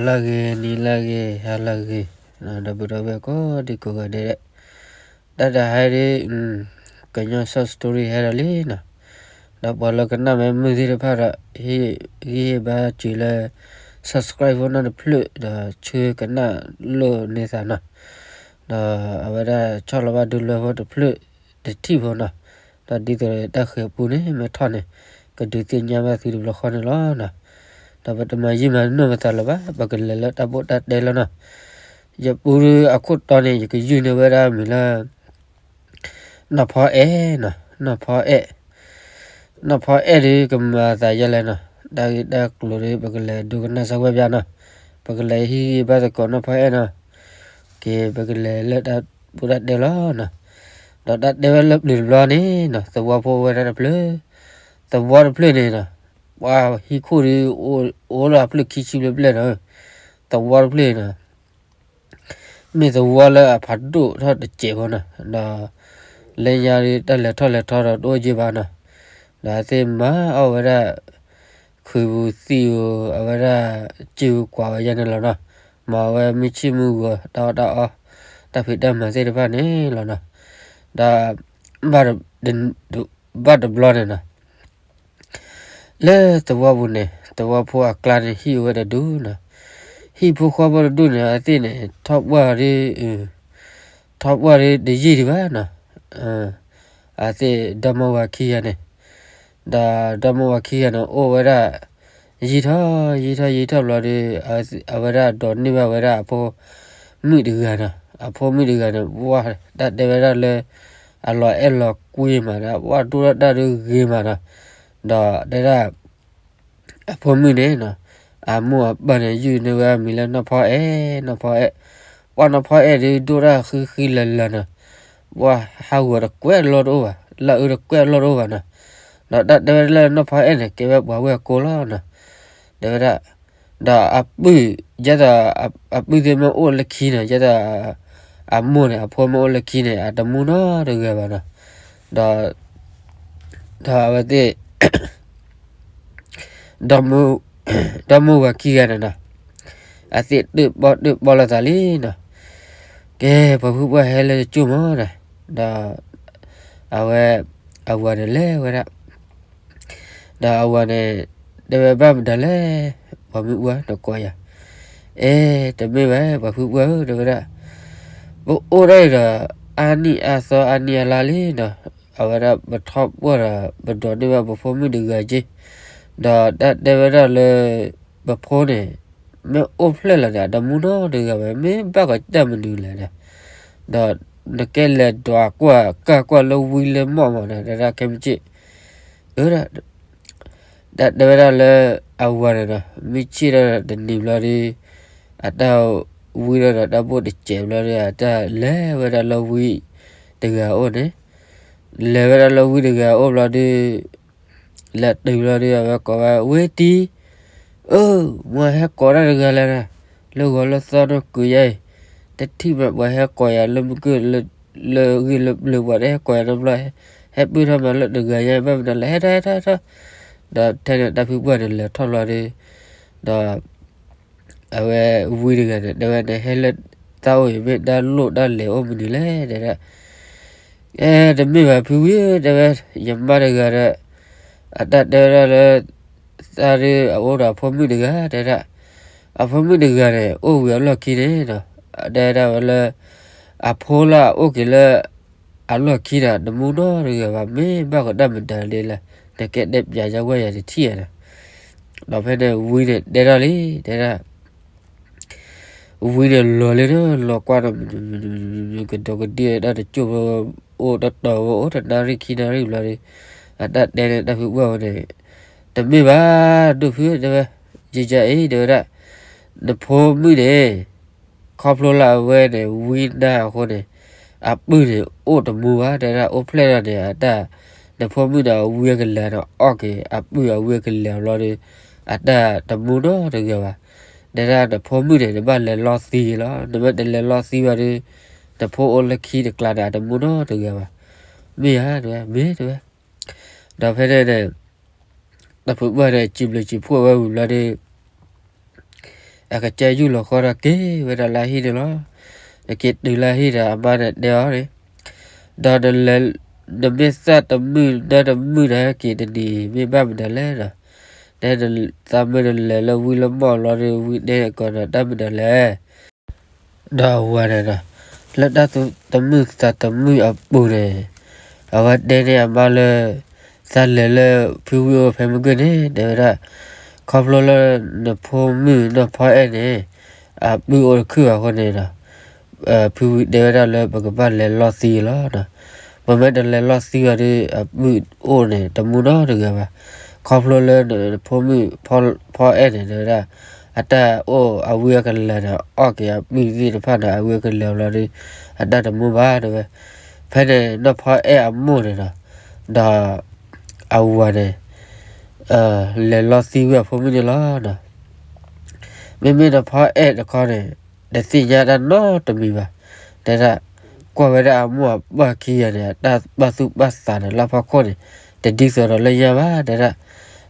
လၢဂ့ၤ နံၤလၢဂ့ၤ ဟါလၢဂ့ၤ, ဒီပုၢ်ဒီဝဲၢ်ကိးဒံကိးဂၤဒဲး, တၢ်တဟါဒ် ကညီ short story ဟဲဒီးလံနီၤ, ဒီးပှၤလၢကနၣ်မ့ၢ်မုာ်သ့ၣ်တဖၣ်ဒီး ဟ့ၣ်ဂံၢ်ဟ့ၣ်ဘါစၢၤလၢ subscribe ဖိနီၢ်တဖျၢၣ် ဒီးဆှၢကနၣ်လိာ်န့ၢ်သးနီၤ, ဒီးအဝဲဒၣ်ဆီၣ်လီၤဘၣ်ဒုးလွဲဖိတဖျၢၣ်တထံၣ်ဖိနီၤ, ဒီးဒ်သိးတၢ်ဃၤပူန့ၣ် မ့ၢ်ထီၣ်န့ၣ် ကဒုးသ့ၣ်ညါဘၣ်သုတဘျီဃီန့ၣ်လီၤနီၤ, ဒီးပတမၤယံာ်မၤနီၢ်ပသးလၢၤဘၣ် ပကလဲၤလၢတၢ်ဘိၣ်တၢ်တဲလီၤနီၤ, ယပူအခိၣ်တီန့ၣ် ယကယုၢ်န့ၢ်ဝဲဒၣ်မံၤလၢ နီၢ်ဖီအဲၣ်နီၤ, နီၢ်ဖီအဲၣ်, နီၢ်ဖီအဲၣ်ဒ်ကမၤသးယဲလဲၣ်နီၤ, တၢ်ဂ့ၢ်တၢ်ကျိၤဒ် ပကလဲၤဒိကနၣ်စၢၤဝဲပျါနီၤ, ပကလဲၤဟ့ၣ်ဂံၢ်ဘါသကိးနီၢ်ဖီအဲၣ်နီၤ, က့ၤ ပကလဲၤလၢတၢ်ဘိၣ်တၢ်တဲလီၤနီၤ, ဒီးတၢ်တဲဝဲလၢပျၢၤတဘျီန့ၣ်နီၤ သဝီဖိဝဲဒၣ်တဖျၢၣ်, သဝီတဖျၢၣ်န့ၣ်နီၤ, ပှၤဟံၣ်ခိၣ်ဒ် အိၣ်လၢအဖျၢၣ်ခံဆံဘျဲၣ်ဘျဲၣ်နီၤ, သဝီတဖျၢၣ်နီၤ မ့ၢ်သဝီလၢအဖးဒိၣ်ထီၣ်တစဲးဖိနီၤ, ဒီးလၢညါဒ်တၢ်လဲၤထီၣ်လဲၤထီဒီးတအိၣ်က့ဘၣ်နီၤ, ဒီးအသ့ၣ်မၤအီၣ်ဝဲဒၣ် ခုးပူၤသံၣ်ဧိၤ အဝဲဒၣ်စ့ဧိၤကွၢ်ဝဲယဲန့ၣ်လီၤနီၤ, မၤဝဲမုၢ်ဆ့ၣ်မုၢ်ဂီၤ တၢ်အီၣ်တၢ်အီ တၢ်ဖံးတၢ်မၤသ့ၣ်တဖၣ်န့ၣ်လီၤနီၤ, ဒီး ဘၣ်တဘျီန့ၣ်နီၤ လၢသဝီပူၤန့ၣ် သဝီဖိအကျါန့ၣ် ဟံၣ်အိၣ်ဝဲတဒူနီၤ, ဟံၣ်ဖိဃီဖိတဒူန့ၣ် အသ့ၣ်န့ၣ် ထီၣ်ပှၢ်ဒ် ထီၣ်ပှၢ်ဒ်တယံာ်ဒံးဘၣ်နီၤ, အသ့ၣ်ဒီမါဝၤခံဂၤန့ၣ်, ဒီးဒီမါဝၤခံဂၤန့ၣ် အိၣ်ဝဲဒၣ် ယံာ်ထီၣ်ယံာ်ထီၣ်ယံာ်ထီၣ်ဘျီဒီး အဝဲဒၣ်ဒိးန့ၢ်ဘၣ်ဝဲဒၣ်အဖိမုၣ်တဂၤနီၤ, အဖိမုၣ်တဂၤန့ၣ် ပှၤတၢ်တဲဝဲဒၣ်လၢ အလီၤအဲၣ်လီၤကွံမးဒီး ပှၤဒိၣ်ထီၣ်တၢ်ဒုးဂ့ၤမးနီၤ, ဒီးတဲဒၣ် အဖိမုၣ်န့ၣ်နီၤ, အမိၢ်အပၢ်န့ၣ် ယုၢ်န့ၢ်ဝဲမံၤလၢနီၢ်ဖီအဲၣ် နီၢ်ဖီအဲၣ်, ပှၤနီၢ်ဖီအဲၣ်ဒုးဒိၣ်တၢ်ဃံဃံလၤလၤနီၤ, ပှၤဟးဂီၤတကွဲးလီၢ်တအိၣ်ဘၣ်, လၢအုးတကွဲးလီၢ်တအိၣ်ဘၣ်နီၤ, ဒီးတၢ်တဲဝဲဒၣ်လၢနီၢ်ဖီအဲၣ်န့ၣ် ကဲဝဲပှၤဝဲၢ်ကိလီၤနီၤ, တဲဝဲဒၣ် ဒီးအပုၢ် ယဲသိး အပုၢ်သ့ၣ်မ့ၢ်အိၣ်လၢခံန့ၣ် ယဲသိး အမိၢ်န့ၣ် အဖိမ့ၢ်အိၣ်လၢခံန့ၣ် အတမူနီတဂၤဘၣ်နီၤ, ဒီး ဒီးအဝဲသ့ၣ် ဒီမါဝၤခံဂၤန့ၣ်နီၤ, အသ့ၣ်တၢၣ်ပီၣ်တၢၣ်ပီၣ်လိာ်သးလံနီၤ, ကဲ ပှၤဖုပှၢ်ဟဲလၢတကၠိၢ်မးနီၤ, ဒီး အဝဲ အဝၤန့ၣ်လဲၤဝဲဒၣ် ဒီးအဝၤန့ၣ် တဲဝဲဘၣ်မတၤလဲၣ်, ပှၤမုၣ်ပှၢ်နကိးယၤ, အဲ တမ့ၢ်ဘၣ် ပှၤဖုပှၢ်ဧၢ တဲဝဲဒၣ်, ပအိၣ်ဒၣ်အံၤဒီး အါနံၣ်အါသီအါနံၣ်အါလါလံနီၤ, အဝဲဒၣ်ပထီၣ်ပှၢ်ဒီး ပဒိးန့ၢ်ဘၣ်ပဖိမုၣ်တဂၤက့, ဒီးတၢ်တဲဝဲဒၣ်လၢ ပဖိန့ၣ် မ့ၢ်အိၣ်ဖျဲၣ်လီၤန့ၣ် အတမူနီတဂၤဘၣ်, မ့ၢ်ဘၣ်ကီးတၢ်မနုၤလဲၣ်ဒီး, ဒီးနကဲလဲၤဒွးကွၢ်ကၢ်ကွၢ်လၢဝံလၢမီၢ်မးန့ၣ် တဲဒၣ်ခဲမုၢ်ဆ့ၣ်, အၢ တၢ်တဲဝဲဒၣ်လၢ အဝၤန့ၣ်ဒီး မုၢ်ဆ့ၣ်ဒီးတနံၤဘျီဒီး အတၢ်ဝံဒီးတၢ်ဘိၣ်တစဲးဘျီဒီး အတၢ်လဲၤဝဲဒၣ်လၢဝံတဂၤအအိၣ်န့ၣ်, လဲၤဝဲဒၣ်လၢဝံတဂၤအအိၣ်ဘျီဒီး လဲၤတုၤဘျီဒီး အဝဲကိးဝဲ ဝ့တံ အၢ မ့ၢ်ဟဲကိးတၢ်တဂၤလဲၣ်, လၢဂီၤလၢသီနီၢ်ကုၤယါအံၤ, တထံၣ်မးပှၤဟဲကိးယၤလၢမုၢ်ကၢၢ် လၢဂ့ၢ်လၢဘျၢၤ ပှၤတဟဲကိးယၤနီတဘျီ, ဟဲပုၢ်ထီၣ်မးလၢတဂၤညါ ဘၣ်မနုၤလဲၣ် ဟဲထီၣ်ဟဲထီၣ်ဟဲထီၣ်, ဒီးထဲန့ၣ်တၢ်ဖုပှၢ်န့ၣ်လဲၤထီၣ်ဘျီဒီး, ဒီး အဝဲဝံတဂၤန့ၣ် တဲဝဲန့ၣ် ဟဲလၢသးအိၣ်အံၤ မ့ၢ်တၢ်လိၣ်တၢ်လဲၤအိၣ်မနုၤလဲၣ် တဲဒၣ် အဲ တမ့ၢ်ဘၣ်ဖုဝံဧၢ တဲဝဲ, ယမါတဂၤဒီး အတၢ်တဲဝဲဒၣ်လၢ သးဒုးအအိၣ်ဒီးအဖိမုၣ်တဂၤ တဲဒၣ်, အဖိမုၣ်တဂၤန့ၣ် အိၣ်ဝံၤအလီၢ်ခံန့ၣ်ဒီး အတဲဒၣ်ဝဲလၢ အဖိလၢအအိၣ်က့ၤလၢ အလီၢ်ခံဒီး တမူနီတဂၤဘၣ် မ့ၢ်ဘၣ်ကီးတၢ်မတၤလဲၣ်လဲၣ်, နကဲတဲပျးယဝဲယၤတထံၣ်ဧါဒီး, ဒီးဖဲန့ၣ်ဝံန့ၣ်တဲထီၣ်လံ တဲဒၣ် ဝံန့ၣ်လီၤလံဒီး လီၤကွၢ်ဒီး ကဒီးကဒံဒီးတၢ်တကၠိၢ်ဖိ အိၣ်တတီၤဝဲအိၣ်တနၣ်ရံၣ်ခံနၣ်ရံၣ်ဘျီဒီး အတၢ်တဲန့ၣ်တၢ်ဖုပှၢ်ဝဲန့ၣ် တမ့ၢ်ဘၣ် ဒိၣ်ဖု တဲဝဲ, ယယအံၤ တဲဝဲဒၣ်, နဖိမုၣ်န့ၣ် ခီဖျိလၢအဝဲန့ၣ် ဝံနါအဃိန့ၣ် အပုၢ်န့ၣ် အိၣ်တမူဘၣ် တဲဒၣ် အိၣ်ဖျဲၣ်လီၤန့ၣ် အတၢ် နဖိမုၣ်ဒီးအဝံအကလဲၤန့ၣ် အီၣ်က့ၤ အပုၢ်အဝံအကလဲၤဘျီဒီး အတၢ်တမူနီတဂၤဘၣ်. တဲဒၣ်နဖိမုၣ်န့ၣ် နဘၣ်လဲၤလီသံလီၤ. နမ့ၢ်တလဲၤလီသံဘၣ်ဒီး နဖိအိၣ်လၢခံတကျါန့ၣ် အတမူနီတဂၤဘၣ်. မ့ၢ်ဧါ တဲဝဲ, မ့ၢ် တဲဝဲ. ဒီးဖဲန့ၣ်န့ၣ် တၢ်ဖုပှၢ်န့ၣ် စံးဘျုးစံးဖှိၣ်ဝဲဝံၤဘျီဒီး အကစၢ်ယူၢ်လီၤဃီဒီးက့ၤဝဲဒၣ်လၢဟံၣ်န့ၣ်လီၤ. နက့ၤတုၤလၢဟံၣ်ဒီးအမါန့ၣ်တဲအီၤန့ၣ်, ဒီးနလဲၤ, နမ့ၢ်သးတမုာ်နတမုာ်နၤဟဲက့ၤတနံၤ မ့ၢ်ဘၣ်မနုၤလဲၣ်ဒီး, တဲနသးမုာ်နလဲၤလၢဝံလၢမီၢ်လီၤဒီး ဝံတဲကီးဒီးတၢ်မနုၤလဲၣ်. ဒီးအဝၤန့ၣ်ဒီး, လၢတၢ်သူတမုာ်သးတမုာ်အပူၤန့ၣ်, အဝဲတဲန့ၢ်အမါလၢ သးလဲၤလၢဖုဝံအိၣ်ဖဲမုၢ်ဂ့ၢ်န့ၣ် တဲဝဲဒၣ်, ခီဖျိလၢနဖိမုၣ်နီၢ်ဖီအဲၣ်န့ၣ် အပုၢ်အိၣ်တခုၣ်အဃိန့ၣ်ဒီး, ဖုဝံတဲဝဲဒၣ်လၢပကဘၣ်လဲၤလီသံလီၤ. ပမ့ၢ်တလဲၤလီသံဘၣ်ဒီး အပုၢ်အိၣ်န့ၣ်တမူနီတဂၤဘၣ်. ခီဖျိလၢနဖိမုၣ်ဖီအဲၣ်န့ၣ် တဲဝဲဒၣ်, အတၢ်အိၣ်အဝံအကလၤန့ၣ် အီၣ်က့ၤအပုၢ်သ့ၣ်တဖၣ်န့ၣ် အဝံအကလၤလီၤဒီး အတၢ်တမူဘၣ် တဲဝဲ. ဖဲန့ၣ်နီၢ်ဖီအဲၣ်အမိၢ်န့ၣ်ဒီး, ဒီးအဝၤန့ၣ် လဲၤလီသံဝံအဖိမုၣ်န့ၣ်လီၤ. မ့မ့ၢ်နီၢ်ဖီအဲၣ်တခီန့ၣ် တသ့ၣ်ညါတၢ်နီတမံၤဘၣ်. တဲဒၣ်, ကွၢ်ဝဲဒၣ်အမိၢ်အပၢ်ခံဂၤန့ၣ် အတၢ်ပာ်သူၣ်ပာ်သးန့ၣ် လၢဖီခိၣ်န့ၣ် တဒ်သိးဒီးလၢညါဘၣ် တဲဒၣ်.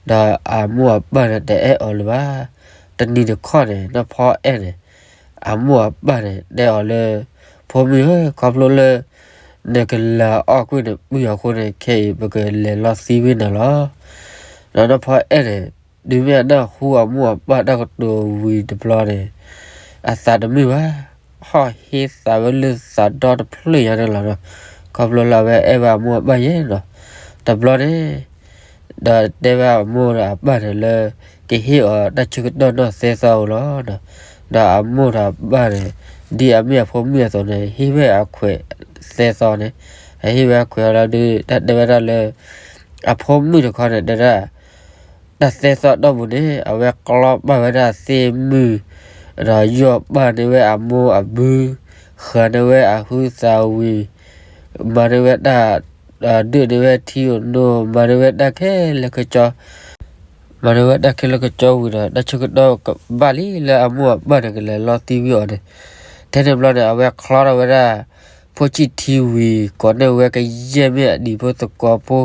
ဒီးအမိၢ်အပၢ်န့ၣ် တအဲၣ်အီၤလၢၤဘၣ်. တနံၤတခီန့ၣ် နီၢ်ဖီအဲၣ်န့ၣ် အမိၢ်အပၢ်န့ၣ် တဲအီၤလၢ, ဖိမုၣ်ဧၢ, ခီဖျိလၢ နကလၤအီၣ်ကွံာ်နပုၢ်အဃိန့ၣ် ခဲအံၤပကလဲၤလီသံဝံနၤလီၤ. ဒီးနီၢ်ဖီအဲၣ်န့ၣ် တုၤမ့ၢ်အနၢ်ဟူအမိၢ်အပၢ်တၢ်ကတိၤဝံၤတဘျီန့ၣ် အသးတမုာ်ဘၣ်. ဟီၣ်ဟ့သးဝဲလၢသးဒီတဖျၢၣ်ညါန့ၣ်လီၤ. ခီဖျိလၢအဝဲအဲၣ်ဘၣ်အမိၢ်အပၢ်ယဲၢ်နီၤ. တဘျီန့ၣ် ဒီးတဲဘၣ်အမိၢ်ဒီးအပၢ်န့ၣ်လၢ ကဟ့ၣ်အီၤတၢ်ဆၢကတီၢ်နီၢ်သၢသီဧိၤလီၤ. ဒီးအမိၢ်ဒီးအပၢ်န့ၣ် ဒ်အမ့ၢ်အဖိမုၣ်အသိးန့ၣ် ဟ့ၣ်ဝဲအခွဲးသၢသီန့ၣ်, အဟ့ၣ်ဝဲအခွဲးအီၤလီၤဒီး တၢ်တဲဝဲဒၣ်လၢ အဖိမုၣ်တခီန့ၣ် တဲဒၣ် တၢ်သၢသီတီၢ်ပူၤန့ၣ် အဝဲကျီပာ်ဝဲဒၣ်သ့ၣ်မုၢ်, ဒီးယီၢ်ပာ်န့ၢ်ဝဲအမိၢ်အဘု, ဃၤန့ၢ်ဝဲအဟုသးဝံၤ, မၤန့ၢ်ဝဲတၢ်, ဒုးန့ၢ်ဝဲထံဧိၤနိ, မၤန့ၢ်ဝဲတၢ်ခဲလၢာ်ခဲဆ့, မၤန့ၢ်ဝဲတၢ်ခဲလၢာ်ခဲဆ့ဝံၤဒီး တၢ်ဆၢကတီၢ်ကဘၣ်လံလၢအမိၢ်အပၢ်န့ၣ် ကလဲၤလီသံဝံအီၤန့ၣ်, ထဲန့ၣ်ဘျီန့ၣ် အဝဲချီထီၣ်ဝဲဒၣ် ဖိဆံၣ်ထံဝံၤ ကိးန့ၢ်ဝဲကယဲၢ်မ့ၢ်အတံၤဖိသကိးဖိ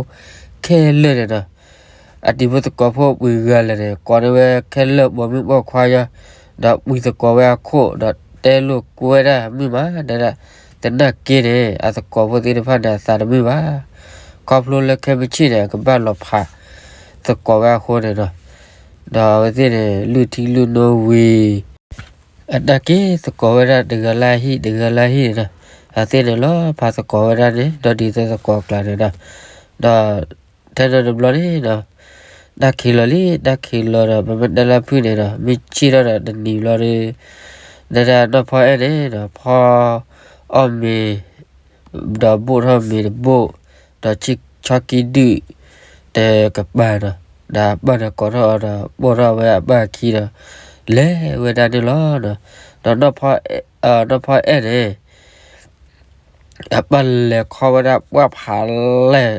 ခဲလၢာ်န့ၣ်ဒီး အတံၤဖိသကိးဖိပှဲၤဂၤလၢာ်န့ၣ် ကိးန့ၢ်ဝဲခဲလၢာ်ပိာ်မုၣ်ပိာ်ခွါယါ, ဒီးပှဲၤသကိးဝဲအခိၣ် ဒီးတဲလိာ်ကွဲဝဲဒၣ်မုၢ်မး တဲဒၣ်, သနာ်က့န့ၣ် အသကိးဖိသ့ၣ်တဖၣ်န့ၣ် အသးတမုာ်ဘၣ်. ခီဖျိလၢခဲမုၢ်ဆ့ၣ်န့ၣ် အကဘၣ်လီၤဖးသကိးဝဲအဃိန့ၣ်ဒီး, ဒီးအဝဲသ့ၣ်န့ၣ် လုၢ်ထံလုၢ်နိဝံၤ အတၢ်က့ၤသကိးဝဲဒၣ်တဂၤလၢဟံၣ်တဂၤလၢဟံၣ်န့ၣ်ဒီး, အဝဲသ့ၣ်န့ၣ်လီၤဖးသကိးဝဲဒၣ်န့ၣ် ဒီးဒ်သိးသကိးကျါန့ၣ်ဒီး, ဒီးထဲန့ၣ်တဘျီန့ၣ်ဒီး, တၢ်ခံးလီၤလံ တၢ်ခံးလီၤဒီး ပမ့ၢ်တဲလၢဖုၣ်န့ၣ်ဒီး မ့ၢ်ဆ့ၣ်ထီၣ်ဒီးတနံၤဘျီဒီး, ဒၣ်ဒၣ်နီၢ်ဖီအဲၣ်န့ၣ်ဒီး ဖီအီၣ်မ့ၤ ဒီးဘိၣ်ထီၣ်မ့ၤတဘိၣ်, ဒီးဆီကံၢ်ဒုၣ်တကပၤဒီး, ဒီးအပၢ်န့ၣ်ကိးထီၣ်အီၤဒီး ပိာ်ထီၣ်ဝဲအပၢ်အခံဒီး လဲၤဝဲဒၣ်န့ၣ်လီၤ. ဒီးနီၢ်ဖီအဲၣ်န့ၣ် အပၢ်လဲၤခီဝဲဒၣ်ပှၢ်ဖးလဲၢ်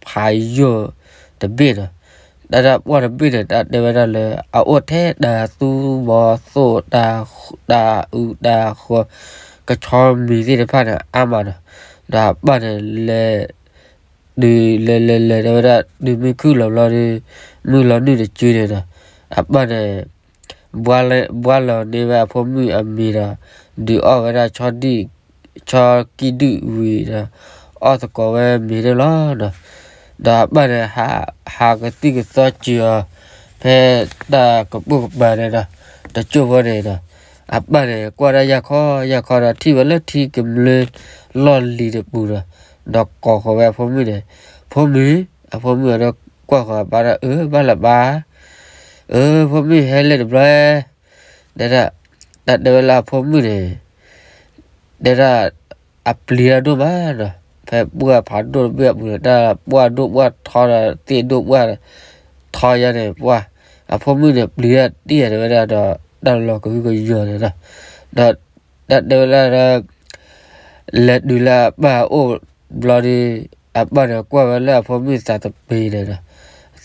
ဖးယိာ်တဘ့ၣ်ဒီး, ဒၣ်ဒၣ်ပှၢ်တဘ့ၣ်န့ၣ် တၢ်တဲဝဲဒၣ်လၢ အအိၣ်ထဲတၤသူဘီသိၣ် တၤအုးတၤဃီ ကဆီမံၤသ့ၣ်တဖၣ်န့ၣ် အါမးဒီး, ဒီးအပၢ်န့ၣ်လဲၤ တုၤလဲၤလဲၤလဲၤတဲဝဲဒၣ် တုၤမုၢ်ခုၣ်လီၤဘျီဒီး မုၢ်လီၤနုာ်တစုန့ၣ်ဒီး, အပၢ်န့ၣ် ဘှါလီၤန့ၢ်ဝဲအဖိမုၣ်အမ့ၤဒီး ဒုးအီၣ်ဝဲဒၣ် ဆီကံၢ်ဒုၣ်ဝံၤဒီး အီၣ်သကိးဝဲမ့ၤန့ၣ်လီၤ. ဒီးအပၢ်န့ၣ် ဟးကသံၣ်ကသီစၢၤအီၤ ဖဲတၢ်ကပိာ်ကပၤန့ၣ်ဒီး တစိၢ်ဖိန့ၣ်ဒီး အပၢ်န့ၣ် ကွၢ်ဒၣ်ယၢ်ခီယၢ်ခီဒီး ထံၣ်ဝဲလၢထံကမျၢၢ်လီၢ်လံၤတပူၤဒီး, ဒီးကိးဃီၤဝဲအဖိမုၣ်န့ၣ်, ဖိမုၣ်, အဖိမုၣ်အီၤဒီးကွၢ်ဃီၤအပၢ်ဒီး အၢ ဘၣ်လၢၤဘၣ်, အၢ ဖိမုၣ်ဟဲလၢတဘျီ, ဒၣ်ဒၣ်, တၢ်တဲဝဲလၢအဖိမုၣ်န့ၣ် ဒၣ်ဒၣ်, အပျံၤတၢ်ဒိၣ်မးဒီး ဖဲပှၢ်ဖးဒိၣ်တဘ့ၣ်အပူၤန့ၣ် တၢ်ပှၢ်ဒိၣ်ပှၢ်ထီဒီး သ့ၣ်ဒိၣ်ပှၢ်ထီယါန့ၣ် ပှၢ်, အဖိမုၣ်န့ၣ် ပျံၤတၢ်တံၢ်တဲဝဲဒၣ်ဒီး တၢ်လီၤကဟုကညီၤန့ၣ်ဒီး, ဒီးတၢ်တဲဝဲဒၣ်ဒီး လဲၤတုၤလၢအပၢ်အအိၣ်ဘျီဒီး အပၢ်န့ၣ် ကွၢ်ဝဲလၢအဖိမုၣ်သးတပ့ၤန့ၣ်ဒီး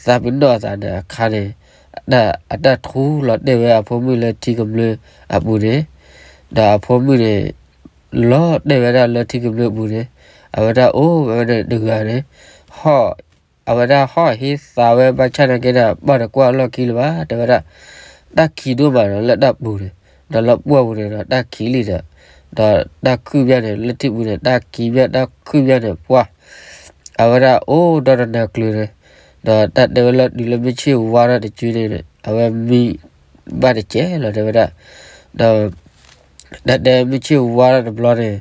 သးပ့ၤနီၣ်အသးန့ၣ်အခါန့ၣ် အတၢ်ထူလီၤတဲာ်ဝဲအဖိမုၣ်လၢထံကမျၢၢ်အပူၤန့ၣ်, ဒီးအဖိမုၣ်န့ၣ် လီၤတဲာ်ဝဲဒၣ်လၢထံကမျၢၢ်အပူၤန့ၣ်, အဝဲဒၣ်အိၣ်ဝဲန့ၣ်တဂၤန့ၣ်, ဟီၣ်, အဝဲဒၣ်ဟီၣ်ဟ့သးဝဲဘၣ်ဆၣ်နာ်က့န့ၣ် အပၢ်တကွၢ်အလီၢ်ခံလၢၤဘၣ် တဲဝဲဒၣ်, တၢ်ခံးဒိၣ်မးဒီး လၢတၢ်ပူၤန့ၣ်, ဒီးလၢပှၢ်ပူၤန့ၣ်ဒီး တၢ်ခံးလံဒီး, ဒီးတၢ်ခုၣ်ဘၣ်န့ၣ် လၢထံပူၤန့ၣ် တၢ်ခံးဘၣ် တၢ်ခုၣ်ဘၣ်န့ၣ် ပှၢ်, အဝဲဒၣ်အိၣ်ဒီတနၤကျၢၤန့ၣ်, ဒီးတၢ်တဲဝဲလၢတုၤလၢမုၢ်ဆ့ၣ်ဝါထီၣ်တစုန့ၣ် အဝဲမံဘၣ်တစဲးလီၤ တဲဝဲဒၣ်, ဒီး တၢ်တဲမုၢ်ဆ့ၣ်ဝါထီၣ်တဘျီန့ၣ်,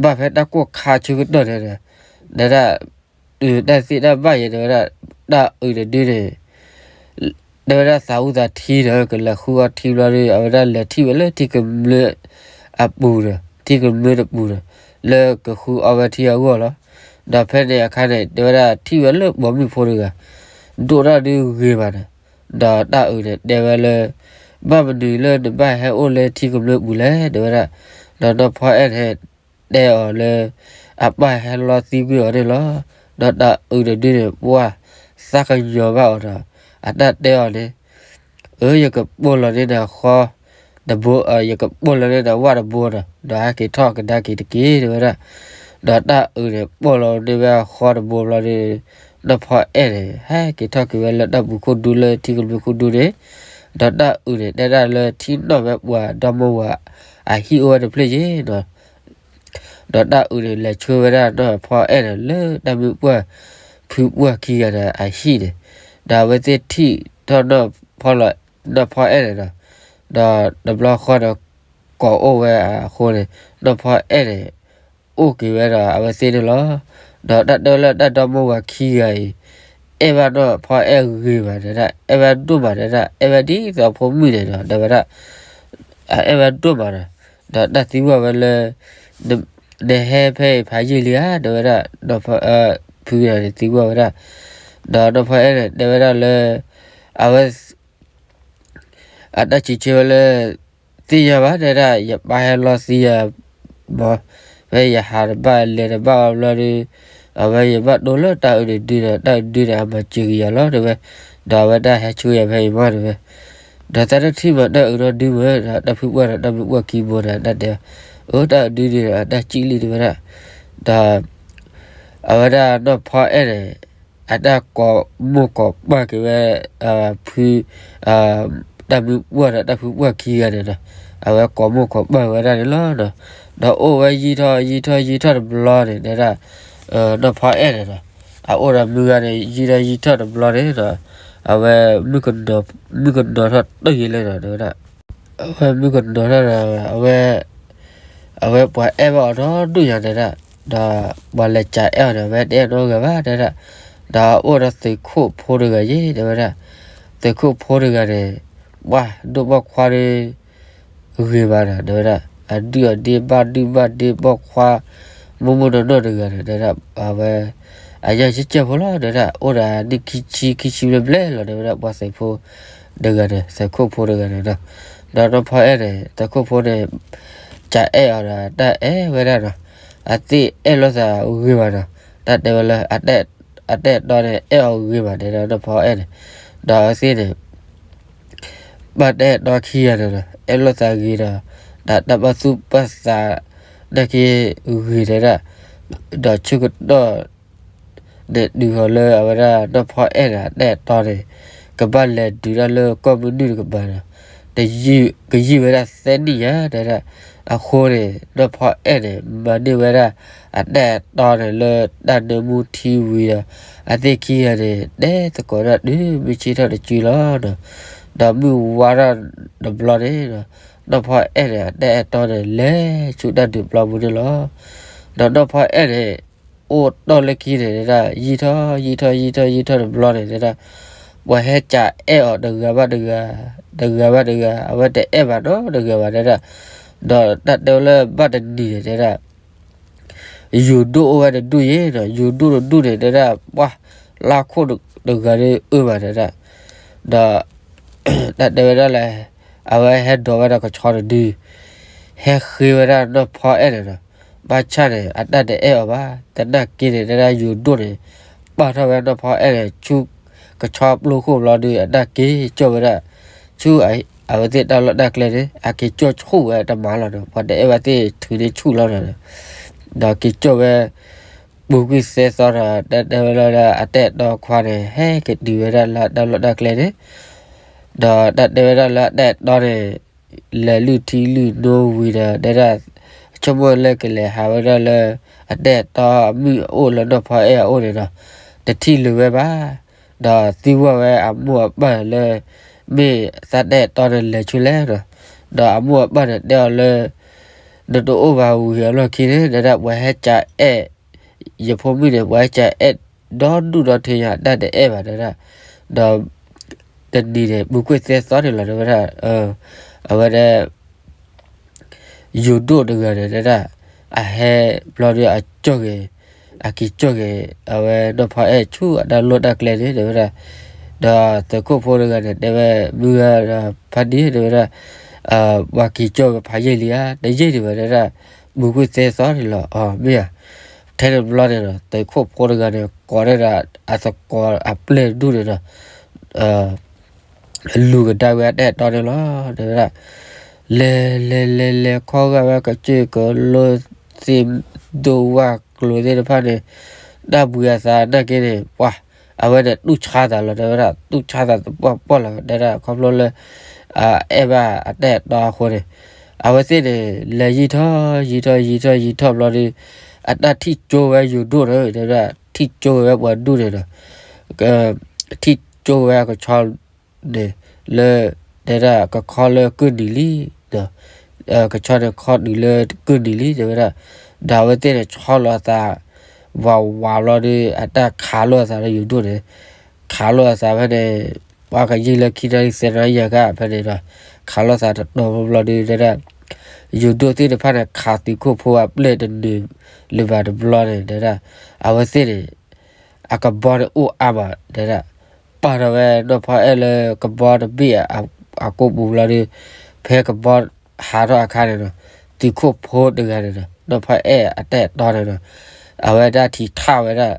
ဘၣ်ဖဲတၢ်ကိၢ်ခါဆၢကတီၢ်န့ၣ်ဒီး, တဲဒၣ်, တၢ်သ့ၣ်တၢ်ဘၣ်ယဲ တဲဝဲဒၣ်, တၢ်အုးတဒုန့ၣ် တဲဝဲဒၣ်သးအုးသးထံဒီး ကလဲၤဃုအီထံဘျီဒီး အဝဲဒၣ်လဲၤထံၣ်ဝဲလၢထံကမျၢၢ်အပူၤဒီး ထံကမျၢၢ်တပူၤဒီး လၢကဃုအီဝဲထံအဂီၢ်လီၤ. ဒီးဖဲန့ၣ်အခါန့ၣ် တဲဝဲဒၣ်ထံၣ်ဝဲလၢပိာ်မုၣ်ဖိတဂၤ ဒိၣ်တၢ်ဒုးဂ့ၤဘၣ်ဒီး, ဒီးတၢ်အုးန့ၣ်တဲဝဲလၢ ဘၣ်မနုၤလၢနဘၣ်ဟဲအိၣ်လၢထံကမျၢၢ်ပူၤလဲၣ် တဲဝဲဒၣ်, ဒီးနီၢ်ဖီအဲၣ်န့ၣ် တဲအီၤလၢ အပၢ်ဟဲလီသံကွံာ်အီၤန့ၣ်လီၤ. ဒီးတၢ်အုးတဒုန့ၣ် ပှၢ်သးကညီၤဘၣ်အီၤဒီး အတၢ်တဲအီၤန့ၣ်, အၢ ယကပိာ်လီၤန့ၢ်နၤဃီတဘိ, ယကပိာ်လီၤန့ၢ်နၤဝၣ်တဘိဒီး ဒီးဟဲက့ၤထီၣ်ကဒါက့ၤတက့ၢ် တဲဝဲဒၣ်. ဒီးတၢ်အုးန့ၣ် ပိာ်လီၤန့ၢ်ဝဲအဃီတဘိဘျီဒီး နီၢ်ဖီအဲၣ်န့ၣ် ဟဲက့ၤထီၣ်က့ၤဝဲလၢတၢ်ပူၤခိၣ်ဒူလၢထံကမျၢၢ်ခိၣ်ဒူန့ၣ်, ဒီးတၢ်အုးန့ၣ် တဲဒၣ်လၢထံၣ်နီၣ်ဝဲပှၤဒီမါဝၤအဟံၣ်အိၣ်ဝဲတဖျၢၣ်ယဲဒီး ဒီးတၢ်အုးန့ၣ် လဲၤဆှၢဝဲဒၣ်နီၢ်ဖီအဲၣ်န့ၣ် လၢတၢ်မုၢ်ပှၢ်ဖုပှၢ်ခံဂၤန့ၣ်အဟံၣ်န့ၣ်, ဒီးအဝဲသ့ၣ်ထံၣ်ထီၣ်နီၢ်ဖီလီၤ, နီၢ်ဖီအဲၣ်န့ၣ်ဒီး, ဒီးတဘျီဃီဒီး ကိးအိၣ်ဝဲအဃိန့ၣ် နီၢ်ဖီအဲၣ်န့ၣ် အိၣ်က့ၤဝဲဒီးအဝဲသ့ၣ်န့ၣ်လီၤ. ဒီးတၢ်တဲဝဲလၢတၢ်ဒီမါဝၤခံဂၤအံၤ အဲၣ်ဘၣ်နီၢ်ဖီအဲၣ်ဂ့ၤဘၣ်တဲဒၣ်, အဲၣ်ဝဲဒိၣ်မးတဲဒၣ်, အဲၣ်ဝဲဒ်သိးဖိမုၣ်န့ၣ်ဒီး တဲဝဲဒၣ် အအဲၣ်ဝဲဒိၣ်မးဒီး, ဒီးတၢ်သံကွၢ်ဝဲလၢ နဟဲဖဲအံၤဖးယံာ်လံဧါ တဲဝဲဒၣ်, ဖုန့ၣ်သံကွၢ်ဝဲဒၣ်, ဒီးနီၢ်ဖီအဲၣ်န့ၣ် တဲဝဲဒၣ်လၢ အဝဲ အတၢ်စံးဆၢဝဲလၢ သ့ၣ်ညါဘၣ်တဲဒၣ် ယပၢ်ဟဲလီသံယၤ, မ့ၢ် ဖဲယဟးတဘၣ်လဲၤတဘၣ်အီၤဘျီဒီး အဝဲယဘၣ်တိၢ်လၢတၢ်အုးတဒုဒီး တၢ်အုးဒုန့ၣ် အမၤစၢၤက့ၤယၤလီၤတဲဝဲ, ဒီးအဝဲဒၣ်ဟဲဆှၢယၤဖဲအံၤမ့ၢ်တဲဝဲ, ဒီးသးတထံၣ်မးတၢ်အုးဒီဒုမ့ၢ်ဒီး တၢ်ဖုပှၢ်ဒီးတၢ်မုၢ်ပှၢ်ခံဘိန့ၣ် တၢ်တဲ, အိၣ်တၢ်အုးဒုန့ၣ်ဒီး အတၢ်စံၣ်လံတဲဝဲဒၣ်, ဒီး အဝဲဒၣ်နီၢ်ဖီအဲၣ်န့ၣ် အတၢ်ကိးမိၢ်ကိးပၢ်က့ၤဝဲ ဖု တၢ်မုၢ်ပှၢ်ဒီးတၢ်ဖုပှၢ်ခံဂၤန့ၣ်ဒီး အဝဲကိးမိၢ်ကိးပၢ်ဝဲဒၣ်န့ၣ်လီၤ. ဒီးအိၣ်ဝဲယံာ်ထီၣ်ယံာ်ထီၣ်ယံာ်ထီၣ်တဘျီန့ၣ် တဲဒၣ် နီၢ်ဖီအဲၣ်န့ၣ်ဒီး အအိၣ်ဒီးမုၢ်ဂၤန့ၣ် ယံာ်ထီၣ်ယံာ်ထီၣ်တဘျီန့ၣ်ဒီး အဝဲ မုၣ်ကနီၤထီၣ်တၢၢ်ယံာ်လံဒီး တဲဝဲဒၣ် အဝဲမုၣ်ကနီၤထီၣ်ဒီး အဝဲ အဝဲပှၤအဲၣ်ဘၣ်အီၤဒီဒူၣ်ညါတဲဒၣ်, ဒီးပှၤလဲၤကအဲၣ်အီၤန့ၣ် အဝဲတအဲၣ်နီတဂၤဘၣ်တဲဒၣ်, ဒီးအိၣ်ဒီးသုးခိၣ်ဖိတဂၤယဲတဲဝဲဒၣ်, သုးခိၣ်ဖိတဂၤန့ၣ် ပှၢ်ဒိၣ်ပိာ်ခွါဒီး ဂ့ၤဘၣ်ဒီး တဲဝဲဒၣ်, အဒုၣ်အဒ့ဘၣ်ဒုၣ်ဘၣ်ဒ့ပိာ်ခွါ မိၢ်မိၢ်နီၢ်နီၢ်တဂၤန့ၣ် တဲဒၣ် အဝဲ အညၣ်ကၠဲၣ်ကၠဲၣ်ဖိလီၤတဲဒၣ်, အိၣ်ဒီးနံၣ်ခံဆံခံဆံဘျဲၣ်ဘျဲၣ်လီၤတဲဝဲဒၣ်, ပှၤသုးဖိတဂၤန့ၣ် သုးခိၣ်ဖိတဂၤန့ၣ်ဒီး, ဒီးနီၢ်ဖီအဲၣ်န့ၣ် သုးခိၣ်ဖိန့ၣ် ကအဲၣ်အီၤဒီး တၢ်အဲၣ်ဝဲဒၣ်ဒီး အသ့ၣ်အဲၣ်လိာ်သးဂ့ၤဘၣ်ဒီး တၢ်တဲဝဲလၢ အတၢ်အဲၣ်တီန့ၣ် အဲၣ်အီၤဂ့ၤဘၣ်တဲဒၣ် နီၢ်ဖီအဲၣ်န့ၣ်, ဒီးအဝဲသ့ၣ်န့ၣ် ဘၣ်တၢ်အဲၣ်တီခံဂၤန့ၣ်ဒီး အဲၣ်လိာ်သးဂ့ၤဒီး ဒီးတၢ်ဘၣ်သူၣ်ဘၣ်သး နာ်က့ဂ့ၤတဲဒၣ်, ဒီးဆၢကတီၢ် န့ၣ်တုၤဃီၤလၢအဝဲဒၣ်နီၢ်ဖီအဲၣ်န့ၣ် အတၢ်အဲၣ်တီန့ၣ် ကဘၣ်လဲၤဒုးတၢ်လၢကီၢ်မုၢ်နုာ်တကပၤဒီး ကယံာ်ဝဲဒၣ်သၢနံၣ်ညါတဲဒၣ်, အဃိန့ၣ် နီၢ်ဖီအဲၣ်န့ၣ် မၤန့ၢ်ဝဲဒၣ်အတၢ်အဲၣ်တီန့ၣ်လၢတၢ်နၢမူထံဝံၤဒီး အသ့ၣ်ခံဂၤန့ၣ် တဲသကိးဒၣ်တုၤမုၢ်ဆ့ၣ်ထီၣ်တစုလီၤ. ဒီးမုၢ်ဝါထီၣ်တဘျီန့ၣ်ဒီး နီၢ်ဖီအဲၣ်န့ၣ် အတၢ်အဲၣ်တီန့ၣ် လဲၤဆူတၢ်ဒုးပျီပူၤန့ၣ်လီၤ. ဒီးနီၢ်ဖီအဲၣ်န့ၣ် အိၣ်တီၢ်လၢခံန့ၣ်ဒၣ် ယံာ်ထီၣ်ယံာ်ထီၣ်ယံာ်ထီၣ်ယံာ်ထီၣ်တဘျီန့ၣ်တဲဒၣ်, ပှၤဟဲကအဲၣ်အီၤတဂၤဘၣ်တဂၤ, တဂၤဘၣ်တဂၤ အဝဲတအဲၣ်ဘၣ်နီတဂၤဘၣ်တဲဒၣ်, ဒီးတၢ်တဲဝဲလၢဘၣ်တနံၤန့ၣ်တဲဒၣ် ယိၤဒိၣ်အိၣ်ဝဲတဒူၣ်ယဲဒီး ယိၤဒိၣ်တဒူၣ်န့ၣ်တဲဒၣ် ပှၤလါခိၣ်တဂၤဒီးအၢဘၣ်တဲဒၣ်, ဒီး တၢ်တဲဝဲဒၣ်လဲၣ်, အဝဲဟဲဒိးဝဲဒၣ်ကဆီတဒု, ဟဲဃ့ဝဲဒၣ်နီၢ်ဖီအဲၣ်န့ၣ်ဒီး ဘၣ်ဆၣ်န့ၣ် အတၢ်တအဲၣ်အီၤဘၣ်, သနာ်က့န့ၣ် တဲဒၣ်ယိၤဒိၣ်န့ၣ် ပာ်ထီၣ်ဝဲနီၢ်ဖီအဲၣ်န့ၣ် ဆူကဆီပျိခိၣ်ဘျီဒီး အတၢ်က့ၤကၠီၣ်ဝဲဒၣ် ဆူအဝဲသ့ၣ်တၢ်လီၢ်တၢ်ကျဲန့ၣ် အက့ၤကၠီၣ်ဆူၣ်ဝဲတမၤလီၤဒီး ပှၤတအဲၣ်ဝဲသ့ၣ်ထုးန့ၢ်ဆူၣ်လီၤဒီး ဒီးက့ၤကၠီၣ်ဝဲ ပူၤကွံာ်သၢသီဒီး တၢ်တဲဝဲလၢအတၢ်အဲၣ်တီခွါန့ၣ် ဟဲက့ၤတုၤဝဲဒၣ်လၢတၢ်လီၢ်တၢ်ကျဲန့ၣ်, ဒီးတၢ်တဲဝဲဒၣ်လၢအတၢ်အဲၣ်တီန့ၣ် လဲၤလုၢ်ထံလုၢ်နိဝံၤဒီး တဲဒၣ် ဆိကမိၣ်လၢကလဲၤဟးဝဲဒၣ်လၢ အတၢ်အဲၣ်တီအမုၣ်အအိၣ်လၢနီၢ်ဖီအဲၣ်အအိၣ်န့ၣ်ဒီး တထံၣ်လၢၤဝဲဘၣ်. ဒီးသံကွၢ်ဝဲအမိၢ်အပၢ်လၢ မ့ၢ်သးတၢ်အဲၣ်တီန့ၣ်လဲၤဆူလဲၣ်ဒီး, ဒီးအမိၢ်အပၢ်န့ၣ်တဲအီၤလၢ နတအိၣ်ဘၣ်ဝံၤအလီၢ်ခံန့ၣ် တဲဒၣ် ပှၤဟဲကအဲၣ် ယဖိမုၣ်န့ၣ် ပှၤဟဲကအဲၣ်ဒီဒူၣ်ဒီထၢယၤ တၢ်တအဲၣ်ဘၣ် တဲဒၣ်. ဒီး တနံၤန့ၣ် ပူၤကွံာ်သဲသီန့ၣ်လီၤ တဲဝဲဒၣ်. အဝဲဒၣ် ယိၤဒိၣ်တဂၤန့ၣ် တဲဒၣ် အဟဲဘျီဒီးအကၠီၣ်ဂ့ၤ, အက့ၤကၠီၣ်ဂ့ၤ အဝဲနီၢ်ဖီအဲၣ်ဆူအတၢ်လီၢ်တၢ်ကျဲန့ၣ် တဲဝဲဒၣ်. ဒီးသုးခိၣ်ဖိတဂၤန့ၣ် တဲဝဲ မုၢ်ဂၤဒီးဖါဒံ တဲဝဲဒၣ်, ပှၤက့ၤကၠီၣ်ဝဲဖးယံာ်လံဧါ, တယံာ်ဒံးဘၣ် တဲဒၣ်, ပူၤကွံာ်သဲသီန့ၣ်လီၤ. အီၤ မ့ၢ်ဧါ. ထဲန့ၣ်ဘျီန့ၣ်ဒီး သုးခိၣ်ဖိတဂၤန့ၣ် ကိးန့ၢ်ဒီးအသကိးအပျဲၢ်တဒူၣ်န့ၣ်ဒီး လူၤကဒါဝဲအတၢ်အဲၣ်တီန့ၣ်လီၤ တဲဝဲဒၣ်. လဲၤလဲၤလဲၤလဲၤခီဂာ်ဝဲကစၢၢ်ကလိ သ့ၣ်ဒိၣ်ဝၣ်ကျိၤသ့ၣ်တဖၣ်န့ၣ် တၢ်ဘှံးအသးနာ်က့န့ၣ် ပှၤ အဝဲန့ၣ်တူၢ်ဆါသးလီၤ တဲဝဲဒၣ်. တူၢ်ဆါသးသပှၢ်ပှၢ်လီၤ တဲဒၣ် ခီဖျိလၢ အအဲၣ်ဘၣ်အတၢ်အဲၣ်တီအဃိန့ၣ် အဝဲသ့ၣ်န့ၣ် လဲၤယံၤထီၣ်ယံၤထီၣ်ယံၤထီၣ်ယံၤထီၣ်ဘျီဒီး အတၢ်ထံၣ်ကၠိဝဲယိၤဒိၣ်န့ၣ် တဲဝဲဒၣ် ထံၣ်ကၠိဝဲပှၤဒူၣ်န့ၣ်ဒီး ထံၣ်ကၠိဝဲအကဆီန့ၣ် လၢ တဲဒၣ် ကခီလၢကုၢ်နံၤလံ, ကဆီန့ၣ်ခီတုၤလၢကုၢ်နံၤလံ တဲဝဲဒၣ်. ဒီးအဝဲသ့ၣ်န့ၣ် ဆီလီၤအသး ဝးဝးဘျီဒီး အတၢ်ခးလိာ်အသးဒီးယိၤဒိၣ်န့ၣ် ခးလိာ်အသးဖဲန့ၣ် ပှၤကယံာ်လၢခံနၣ်ရံၣ်သၢနၣ်ရံၣ်ယၤကဖဲန့ၣ်ဒီး ခးလိာ်သးတတီၤဘျီဒီး တဲဒၣ် ယိၤဒိၣ်သ့ၣ်တဖၣ်န့ၣ် ခးသုးခိၣ်ဖိအပျဲၢ်တန့ၢ်လၢၤဘၣ်တဘျီန့ၣ် တဲဒၣ် အဝဲသ့ၣ်န့ၣ် အကဘီန့ၣ်အိၣ်အါမး တဲဒၣ် ပာ်ထီၣ်ဝဲနီၢ်ဖီအဲၣ်လၢကဘီတဘ့ၣ်အကိာ်ပူၤဘျီဒီး ဖဲကဘီဟးထီၣ်အခါန့ၣ်ဒီး သုးခိၣ်ဖိတဂၤန့ၣ်ဒီး နီၢ်ဖီအဲၣ်အတၢ်အဲၣ်တီန့ၣ်ဒီး အဝဲဒၣ်ထံၣ်ထၣ်ဝဲဒၣ်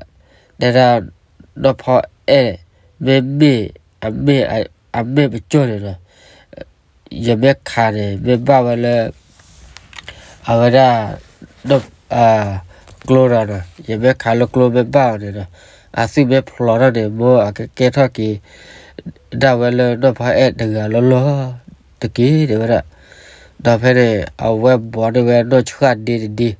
တဲဒၣ် နီၢ်ဖီအဲၣ် မ့မ့ၢ် အမ့ၢ် အမ့ၢ်ပကၠိၢ်န့ၣ်ဒီး ယမ့ၢ်ခးန့ၣ် မ့ၢ်ဘၣ်ဝဲလၢ အဝဲဒၣ် ကျိဒီးဒီး ယမ့ၢ်ခးလၢကျိမ့ၢ်ဘၣ်အီၤန့ၣ်ဒီး အသွံၣ်မ့ၢ်ဖျိးထီၣ်န့ၣ် မ်အကကဲထီၣ်က့ၤဒၣ်ဝဲလၢနီၢ်ဖီအဲၣ်တဂၤလီၤလီၤတက့ၢ် တဲဝဲဒၣ်. ဒီးဖဲန့ၣ် အဝဲဘီန့ၢ်ဝဲနီၢ်ဆှၣ်ဒ့တဒ့ ဒီး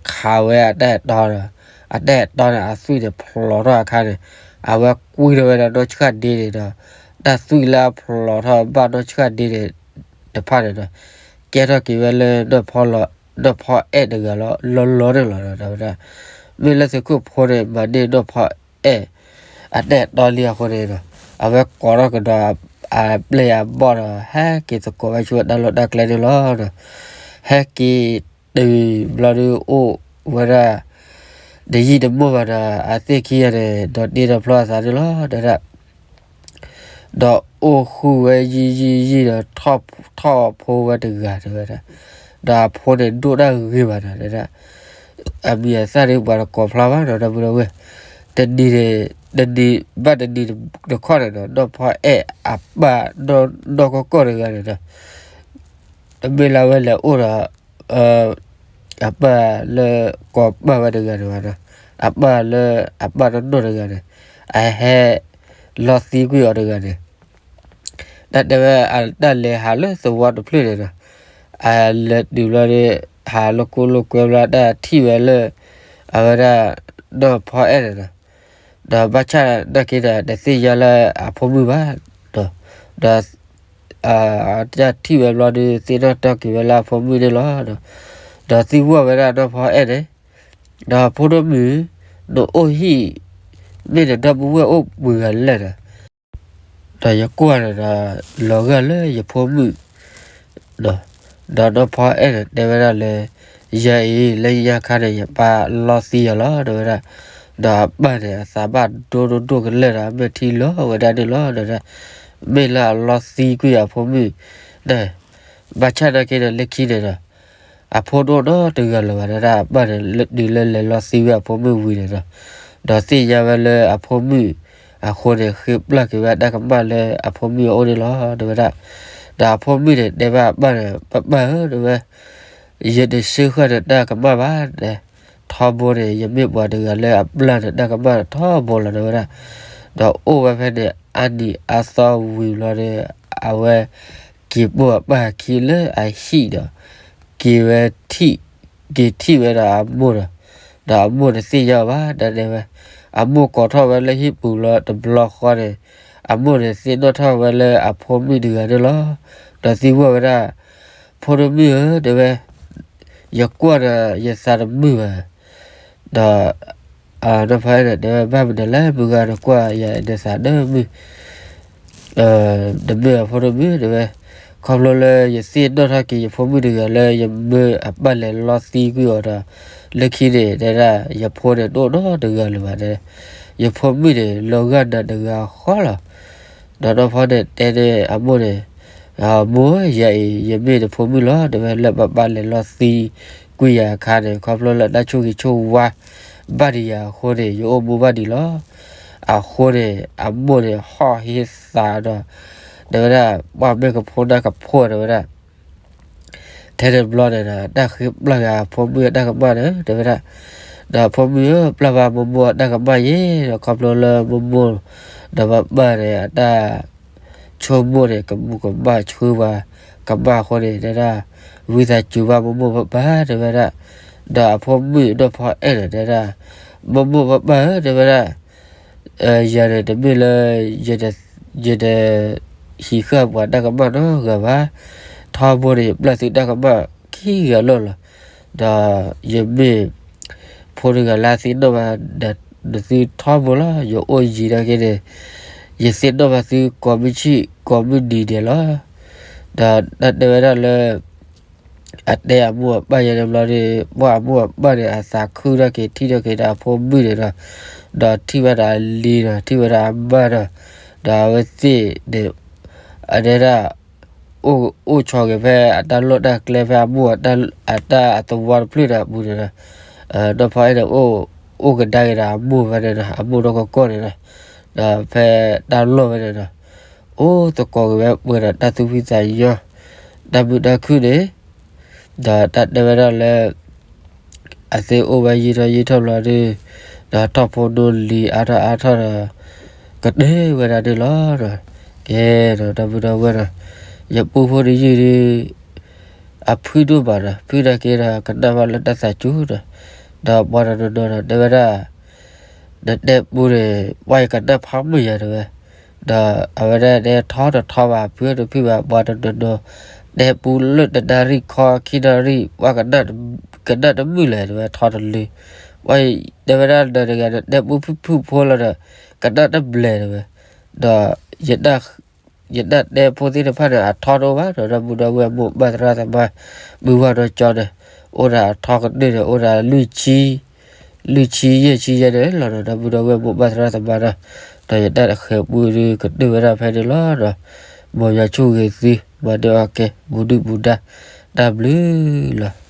ခးဝဲအတၢ်အဲၣ်တီဒီး အတၢ်အဲၣ်တီန့ၣ် အသွံၣ်န့ၣ်ဖျိးထီၣ်အခါန့ၣ် အဝဲကွံထီၣ်ဝဲဒၣ်နီၢ်ဆှၣ်ဒ့န့ၣ်ဒီး တၢ်သွံၣ်လၢအဖျိးထီၣ်ဘၣ်နီၢ်ဆှၣ်ဒ့န့ၣ်တဖၣ်န့ၣ်ဒီး ကဲထီၣ်က့ၤဝဲလၢ နီၢ်ဖီအဲၣ်တဂၤလီၤလီၤန့ၣ်လီၤ တဲဝဲဒၣ်. မ့ၢ်လၢသုးခိၣ်ဖိန့ၣ် မၤန့ၢ်နီၢ်ဖီအဲၣ် အတၢ်အဲၣ်တီလံအဃိန့ၣ်ဒီး အဝဲကိးထီၣ်ကဒီး အပျဲၢ်အဘီၣ်ဒီး ဟဲက့ၤသကိးဝဲဆူတၢ်လီၢ်တၢ်ကျဲန့ၣ်လီၤ. ဟဲက့ၤတုၤဘျီဒီးအိၣ်ဝဲဒၣ် တယံာ်တမီၢ်ဘၣ်ဒီး အသ့ၣ်ခံဂၤန့ၣ် ဒီးတ့ဒီးဖျီအသးန့ၣ်လီၤ တဲဝဲဒၣ်. ဒီးအိၣ်ဃုာ်ဝဲယံာ်ယံာ်ယံာ်ဒီး ထီၣ်ဖိဝဲတဂၤ တဲဝဲဒၣ်. ဒီးအဖိန့ၣ်ဒိၣ်တၢ်ဂ့ၤဘၣ်ဒီး တဲဝဲဒၣ်. အမံၤအသၣ်ဒ်ပှၤတကိးဖျါဘၣ်ဒီး ဒီပုၢ်ဒီဝဲၢ်, တနံၤန့ၣ် တနံၤဘၣ်တနံၤတခီန့ၣ်ဒီး နီၢ်ဖီအဲၣ်အပၢ် နီၢ်ကီၢ်ကီၢ်တဂၤန့ၣ်ဒီး တမ့ၢ်လၢအဝဲလဲၤအိၣ်ဒီး အပၢ်လၢကိးပၢ်ဝဲတဂၤန့ၣ်ဘၣ်ဒီး အပၢ်လၢအပၢ်တနီၢ်တဂၤန့ၣ် အဟဲလီသံကွံာ်အီၤတဂၤန့ၣ် တၢ်တဲဝဲအတၢ်လဲၤဟးလၢသဝီတဖျၢၣ်န့ၣ်ဒီး အလဲၤတုၤဘျီဒီး ဟးလိာ်ကွဲလိာ်ကွဲဘျီ တၢ်ထံၣ်ဝဲလၢ အဝဲဒၣ် နီၢ်ဖီအဲၣ်န့ၣ်ဒီး ဒီးဘၣ်ဆၣ်နာ်က့ဒီး တသ့ၣ်ညါလၢအဖိမုၣ်ဘၣ်ဒီး ဒီး တၢ်ထံၣ်ဝဲဘျီဒီး သ့ၣ်နီၣ်ထီၣ်က့ၤဝဲလၢအဖိမုၣ်န့ၣ်လီၤ. ဒီးသံကွၢ်ဝဲဒၣ်နီၢ်ဖီအဲၣ်န့ၣ် ဒီးဖိဒိၣ်မုၣ် နအိၣ်ဟံၣ် မ့ၢ်နဒီပုၢ်ဝဲၢ်အိၣ်ပှဲၤဂၤလဲၣ်ဒီး ဒီးယကွၢ်န့ၣ်ဒီး လီၤဂာ်လၢယဖိမုၣ် ဒီးနီၢ်ဖီအဲၣ်န့ၣ်တဲဝဲဒၣ်လၢ ယၤအံၤ လၢညါခါန့ၣ် ယပၢ်လီသံယၤလီၤ တဲဝဲဒၣ်. ဒီးအပၢ်န့ၣ် အသးဘၣ်ဒိဒိၣ်ဒိၣ်ကလဲာ်ဒီး အမဲာ်ထံလီၤဝဲဒၣ်န့ၣ်လီၤ တဲဝဲဒၣ်. မ့ၢ်လၢအလီသံကွံာ်အဖိမုၣ်န့ၣ် ဘၣ်ဆၣ်နာ်က့ဒီး လၢခံန့ၣ်ဒီး အဖိတအိၣ်နီတဂၤလၢၤဘၣ် တဲဝဲဒၣ်. အပၢ်န့ၣ် တုၤလၢလဲၤလီသံဝဲအဖိမုၣ်ဝံၤန့ၣ်ဒီး ဒီးသ့ၣ်ညါဝဲလၢအဖိမုၣ်အဃိန့ၣ် ဃ့ပျၢ်က့ၤဝဲတၢ်ကမၣ်လၢအဖိမုၣ်အအိၣ်န့ၣ်လီၤ တဲဝဲဒၣ်. ဒီးအဖိမုၣ်န့ၣ် တဲဘၣ်အပၢ်န့ၣ် ပၢ်ပၢ်ဧၢ တဲဝဲ ယတဆှၢဃာ်နတၢ်ကမၣ်ဘၣ် ထီဘိန့ၣ် ယမ့ၢ်ပှၤတဂၤလၢအပျၢ်နတၢ်ကမၣ်ထီဘိလီၤ တဲဝဲဒၣ်. ဒီးအိၣ်ဝဲဖဲန့ၣ် အါနံၤအါသီဝံၤဘျီဒီး အဝဲက့ၤပိာ်အပၢ်အခံလၢအဟံၣ်ဒီး က့ၤဝဲထံၣ်, က့ၤထံၣ်ဝဲဒီးအမိၢ်ဒီး, ဒီးအမိၢ်တသ့ၣ်ညါအီၤဘၣ် တဲဝဲ, အမိၢ်ကိးထီၣ်ဝဲလၢဟံၣ်ပူၤလီၤတဘျီဃီန့ၣ်, အမိၢ်န့ၣ်သ့ၣ်နီၣ်ထီၣ်ဝဲလၢအဖိမုၣ်တဂၤန့ၣ်လီၤ. ဒီးသံကွၢ်ဝဲဒၣ်, ဖိဒိၣ်မုၣ်ဧၢ တဲဝဲ, ယကွၢ်ဒီးယသးတမုာ်ဘၣ်. ဒီး နီၢ်ဖီအဲၣ်န့ၣ်တဲဝဲ ဘၣ်မနုၤလဲၣ် မုၢ်ဂၤနကွၢ်ယၤနသးတမုာ် တမ့ၢ်အဖိတမုၣ်တဲဝဲ, ခီဖျိလၢယသ့ၣ်နီၣ်ထီၣ်က့ၤယဖိမုၣ်တဂၤလၢယမၢအပၢ်လဲၤလီသံကွံာ်အီၤဒီး, လၢခံန့ၣ်တဲဒၣ် ယဖိန့ၣ်တအိၣ်နီတဂၤလၢၤဘၣ်, ယဖိမုၣ်န့ၣ်လီၤဂာ်နၤတဂၤဃီလီၤ. ဒီးနီၢ်ဖီန့ၣ်တဲန့ၢ်အမိၢ်န့ၣ်, မိၢ်ဧၢ ယၤအံၤ ယမ့ၢ်နဖိမုၣ်လီၤ တဲဝဲ လၢပၢ်ပၢ်လဲၤလီသံကွံာ်ယၤအခါန့ၣ် ခီဖျိလၢတၢ်ဆိၣ်ဂ့ၤဆိၣ်ဝါဘၣ်ဒံးယၤအဃိန့ၣ် ယအိၣ်မူဘၣ်ဒံးလီၤ. အဃိန့ၣ် အမိၢ်န့ၣ်ဟီၣ်ဟ့သးဒီး တဲဝဲဒၣ် ပှၤမ့ၢ်ကဖိနၢ်ကဖိတဲဝဲဒၣ် ထဲန့ၣ်တဘျီန့ၣ်ဒီး တၢ်ဃ့ပျၢ်ဃာ်အဖိမုၣ်အတၢ်ကမၣ်န့ၣ် တဲဝဲဒၣ်, ဒီးဖိမုၣ်ဧၢ ပျၢ်ဘၣ်မိၢ်မိၢ်အတၢ်ကမၣ်ယဲဒီး ခီဖျိလၢမိၢ်မိၢ်ဒီးပၢ်ပၢ်န့ၣ် အတၢ်ဆိကမိၣ်န့ၣ် ကမူၤကမၣ်ဆှၢပှၤကမၣ်အဃိန့ၣ် တဲဒၣ် ဝံသးစူၤဘၣ်မိၢ်မိၢ်ပၢ်ပၢ် တဲဝဲဒၣ်, ဒီးအဖိမုၣ်နီၢ်ဖီအဲၣ်န့ၣ် တဲဒၣ် မိၢ်မိၢ်ပၢ်ပၢ်ဧၢ တဲဝဲဒၣ် ယၤန့ၣ်တမ့ၢ်လၢ ယတ ဟံးဃာ်ပှၤတၢ်ကမၣ်နီတဂၤဘၣ်. ထီဘိန့ၣ် ယပျၢ်သုတၢ်ကမၣ်ခံဂၤလီၤလီၤ. ဒီးယမ့ၢ်ဖိတဂၤလၢအသ့ၣ်နီၣ်ဘၣ်ဒီး နသုထီဘိလီၤ. ယအိၣ်ယံၤဒၣ်က့န့ၣ် ယသ့ၣ်နီၣ်ဘၣ်သုကိးမုၢ်ဆ့ၣ်ကိးမုၢ်နံၤဒဲးလီၤ. ဒီးတၢ်တဲဝဲဒၣ်လၢ အတဲအမိၢ်အပၢ်ယဲန့ၣ်ဘျီန့ၣ် ပှၤအမိၢ်အပၢ်န့ၣ် အသးခုထီၣ်က့ၤထံၣ်ထီၣ်က့ၤဒီးအဖိမုၣ်န့ၣ်ဒီး, ဒီးထံၣ်ဘၣ်ဒီးအလံၤဒီး ထံၣ်ဝဲဒၣ်အမါဒီး, ဒီးအဝဲသ့ၣ်န့ၣ် အတဲဒၣ် အိၣ် အိၣ်ဆိးက့ၤဖဲအတၢ်လီၢ်တၢ်ကျဲ ဖဲအမိၢ်အတၢ်အသဝီတဖျၢၣ်န့ၣ်အပူၤန့ၣ်ဒီး, နီၢ်ဖီအဲၣ်န့ၣ် အိၣ်ကဒါက့ၤဒီးအမိၢ်ဖဲန့ၣ်ဒီး အမိၢ်ဒီကီၢ်န့ၣ်ဒီး, ဒီးဖဲတၢ်လီၢ်ဖဲန့ၣ်ဒီး အိၣ်သကိးက့ၤဝဲပှဲၤဒီးတၢ်သူၣ်ဖှံသးညီ တၢ်မုာ်တၢ်ခုၣ်န့ၣ်, ဒီးတၢ်တဲဝဲဒၣ်လၢ အသ့ၣ်အိၣ်ဝဲယံာ်ထီၣ်ယံာ်ထီၣ်ဘျီဒီး, ဒီးထီၣ်ဖိနီၢ်လံၤအါထီၣ်အါထီၣ်ဒီး, ကတၢၢ်ဝဲဒၣ်န့ၣ်လီၤ. ကဲဒီး တၢ်မုာ်တၢ်ဝဲဒီး, ယပူဖိတယုၢ်ဒီး အဖုဒိၣ်မးဒီး ဖုဒၣ်က့ဒီး ကနၣ်ဘၣ်လၢတၢ်သးစူၤဒီး, ဒီးပှၤတနီၤနီၤဒီး တဲဝဲဒၣ် နတဲပူန့ၣ် ပှၤယကနၣ်ဖးမုာ်ယၤတဲဝဲ, ဒီးအဝဲဒၣ်တဲထီတထီဘၣ် ဖုတဖုဘၣ် ပှၤတနီၤနီၤ တဲပူလၢတနၣ်ရံၣ်ခီခံနၣ်ရံၣ် ပှၤကနၣ်တမုာ်လဲၣ်တဲဝဲ ထီတလၢ, ပှၤတဲဝဲဒၣ်ဒီးတဂၤဒီး တဲပူဖုၣ်ဖုၣ်ဖိလီၤဒီး ကနၣ်တဘျဲၣ်တဲဝဲ, ဒီး ယတၢ်တဲဖိသ့ၣ်တဖၣ်န့ၣ် အထီတအိၣ်ဘၣ်ဒီး ဒီပုၢ်ဒီဝဲၢ်မိၢ်ပၢ်သရၣ်သမါ မုၢ်ဝၢ်ဒီကၠီန့ၣ် အိၣ်ဒီးအထီကတၢၢ်န့ၣ် အိၣ်ဒီးလွံၢ်ဆံ, လွံၢ်ဆံယဲၢ်ဆံယဲၢ်န့ၣ်လီၤဒီး ဒီပုၢ်ဒီဝဲၢ်မိၢ်ပၢ်သရၣ်သမါဒီး, ဒီးယတၢ်တဃဲၤပူဒီးကတၢၢ်ဝဲဒၣ်ဖဲန့ၣ်လီၤဒီး, မ်ယွၤဆိၣ်ဂ့ၤသု မၤန့ၢ်အီၣ်ကဲ ဘူးဒုၣ်ဘူးဒါ တၢ်ဘျုးလီၤ.